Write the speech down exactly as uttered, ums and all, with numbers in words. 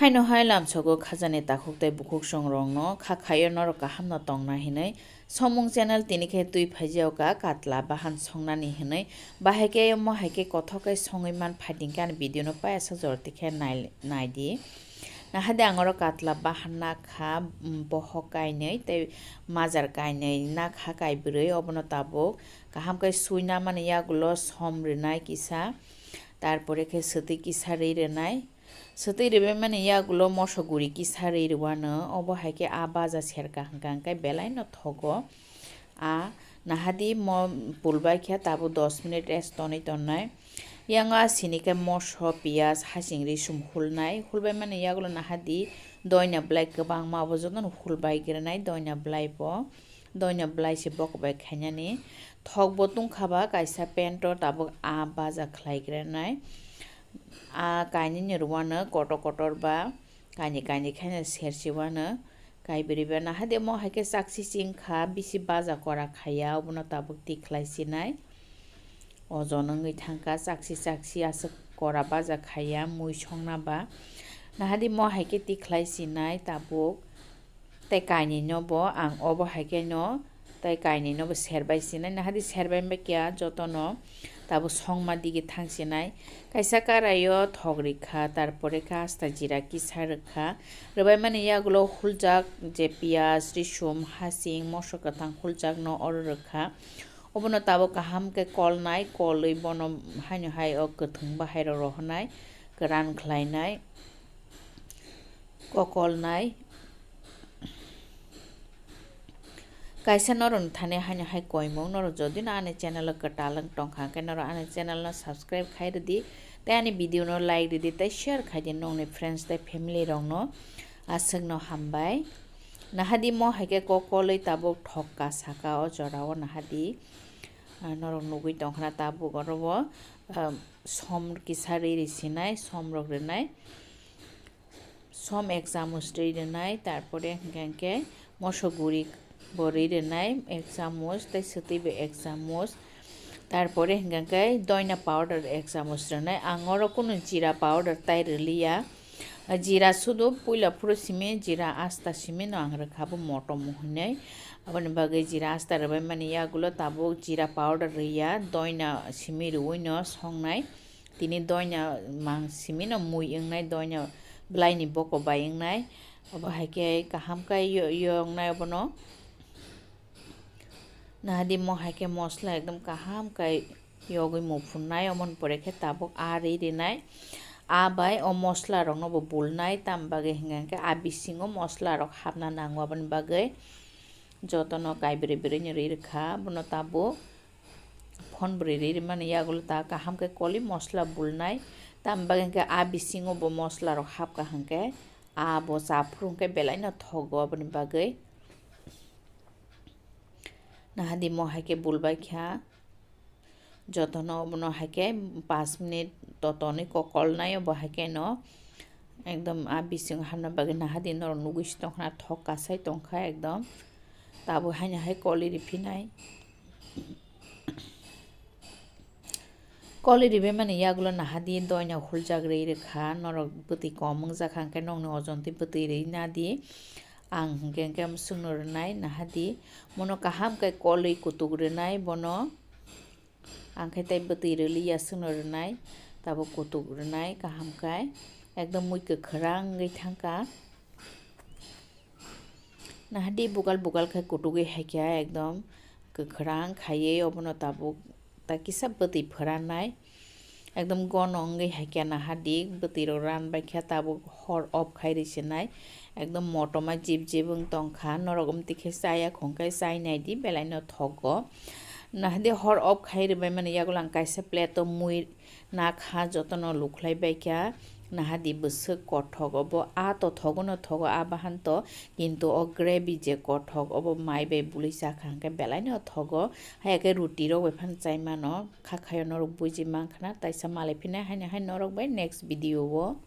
Haino hai lamsogo khajani takhuk tei bukhuk songrokno kha khaio norok kahamno tongna hinwi. Somung channel tini khe twi phaijaoka katla bahan songnani hinwi. Bahai khe mo hai khe kothok khe songwi man phaiding khe ani video no payasa jor tikhe nai, naidi. Nahadi ang oro katla bahan nakha, mm, bohok kainwi tei majar kainwi nakha kaibrwi obono tabuk kaham khe sui namani yagulo som rwnai kisa, tarpore khe swtwi kisa rwi rwnai. Swtwi rwbaimani yagulo moso guri kisa rwi rwano, obo hai khe a baja serka hwnkha hwnkhe belai no thogo. A nahadi mo pulbai khe tabuk dos minute rest tonwi tonnai. Yang a sini khe moso, piyaj, hasing, risum hulnai. Hulbaimani yagulo nahadi doina belai kwbangma, obo jotono hulbai gwnai doina belai bo. Doina belai se bokbai khainani. Thok bo tungkha ba kaisa pant o tabuk a baja khlai gwnai. A kainwini rwano kotor kotor ba kaini kaini khaina sersi wano. Kaibrwi ba nahadi mo hai khe chakchi chingkha, bisi baja kora khaiya, obono tabuk tikhlai sinai. Ojon wngwi thangkha, chakchi chakchi aswk kora baja khaiya, mui songna ba. Nahadi mo hai khe tikhlai sinai tabuk. Tei kainwi no bo ang obo hai khe no, tei kainwi no bo serbai sinai, nahadi serbai bai kya jotono tabuk songma digi thang sinai. Kaisa karai o thok rikha, tarpore khe asta jira kisa rwkha. Rwbaimani yagulo huljak je piyaj, risum, hasing, moso kwthang huljak no oro rwkha. Obono tabuk kaham khe kolnai, kolwi bono haino hai o kwthwng bahai rok rohornai, kwran khlainai. Kokolnai. Kaisa norokni thani haino hai koimung, norok jodi no ani channel o kwtal wng tongkha, hwnkhe norok ani channel no subscribe khai rwdi, tei ani video no like rwdi, tei share khai di nokni friends tei family rokno. Aswkno hambai. Nahadi mo hai khe kokolwi tabuk thokka saka o jora o nahadi. Ah, norok nugwi tongkha na tabuk oro o, ah, som kisa rwi rwi sinai, som rok rwnai. Som ek chamuch twi rwnai, tarpore hwnkhe hwnkhe moso guri bo rwi rwnai ek chamuch, tei swtwi bo ek chamuch, tarpore hwnkhe hwnkhe doina powder ek chamuch rwnai. Ang oro kunu jira powder tai rwliya, jira sudu puila phuru simi, jira asta simi no ang rwkha bo motom hinwi, aboni bagwi jira asta rwbaimani yagulo tabuk jira powder rwya, doina simi rwui no songnai. Tini doina mang simi no mui wngnai, doina bwlaini boko bai wngnai. Obo hai khe kaham khe yo-, yo wngnai obono. Nahadi mo hai khe mosla ekdom kaham khe yogwi muphunai, omoni pore khe tabuk a ri rinai. A bai o mosla rokno bo bulnai, tam bagwi hwnkha khe a bisingo mosla rok hapna nango, aboni bagwi jotono kaibrwi brwi ni ri rwkha, bono tabuk phon bwrwi ri rwmani yagulo ta kaham khe koli mosla bulnai, tam bagwi hwnkhe a bisingo bo mosla rok hapkha hwnkhe a bo cha phuru hwnkhe belai no thogo, aboni bagwi nahadi mo hai khe bulbai kha jotono, obono hai khe pash minute totonwi kokolnai, obo hai khe no ekdom a bising hamna bagwi nahadi norok nugwi si tongkha na thok kasai tongkha ekdom. Tabuk haino hai koli riphinai. Koli ribaimani yagulo nahadi doina huljak rwi rwkha, norok bwtwi kom wngjak kha hwnkhe nokni ojon twi bwtwi rwi nadi. Ang hwnkhe hwnkhe swngno rwnai nahadi, mono kaham khe koli kutuk rwnai bono. Ang khe tei bwtwi rwliya, swngno rwnai, tabuk kutuk rwnai kaham khe, ekdom mui kwkhwrang wngwi thangkha. Nahadi bukal bukal khe kutugwi hai khe ekdom kwkhwrang khaiwi obono tabuk ta kisa bwtwi phwrannai. Ekdom gono wngwi hai khe nahadi bwtwi rok ranbai khe tabuk hor off khai rwi sinai. Ekdom motoma jip jip wng tongkha, norok wmtwi khe chaya khwngkhe chai naidi belai no thogo. Nahadi hor off khai rwbaimani yagulo ang kaisa plate o mui nakha jotono lukhlai baikha. Nahadi bwswk kothok obo, a to thogo no thogo, a bahan to, kintu o gravy je kothok obo mai bai bului chakha hwnkhe belai no thogo. Haiya khe ruti rok bai phano chai mano, kha khaio norok buji mankha na, taisa malai phina haino hai norok bai next video o.